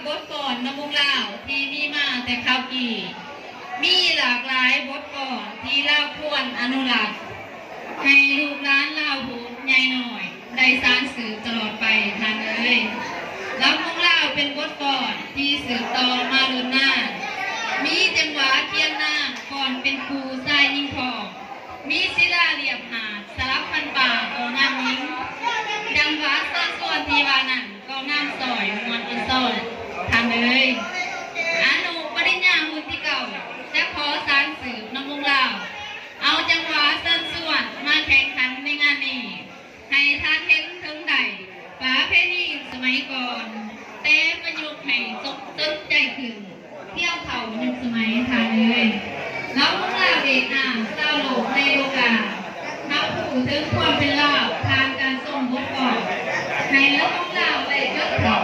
ບົດກອນນຳວົງລາວທີ່ມີມາແຕ່ຄາວກີ້ ມີຫຼາກຫຼາຍບົດກອນທີ່ລາວຄວນອະນຸລັກ ໃຫ້ລູກຫຼານລາວຜູ້ໃຫຍ່ນ້ອຍໄດ້ສານສືບຕະຫຼອດໄປທ່ານເອີຍ. ລຳວົງລາວເປັນບົດກອນທີ່ສືບຕໍ່ມາລຸນນານ ມີຈັງຫວະຄຽງນາງກ່ອນເປັນຄູ່ຊາຍຍິງພ້ອມ ມີສີລາລຽບຫາດສະຫຼັບພັນປ່າກໍງາມຍິງ ຈັງຫວະເຊີນຊວນທີ່ວ່ານັ້ນກໍງາມຊ້ອຍມ່ວນອອນຊອນທ່ານເອີຍ. ອະນຸປະລິນຍາຮຸ່ນທີເກົ້າ ຈະຂໍສານສືບນຳວົງລາວ ເອົາຈັງຫວະເຊີນຊວນມາແຂ່ງຂັນໃນງານນີ້ ໃຫ້ທ່ານເຫັນເຖິງໄດ້ປະເພນີສະໄໝກ່ອນ ແຕ່ປະຍຸກໃຫ້ສົມສົນໃຈຂຶ້ນ ທຽບເທົ່າຍຸກສະໄໝທ່ານເອີຍ. ລຳວົງລາວເອກນາມຊາວໂລກໃນໂລກາ ຮັບຮູ້ເຖິງຄວາມເປັນລາວຜ່ານການຊົມບົດກອນ ໃຫ້ລຳວົງລາວໄດ້ຈົດເຂົ້າ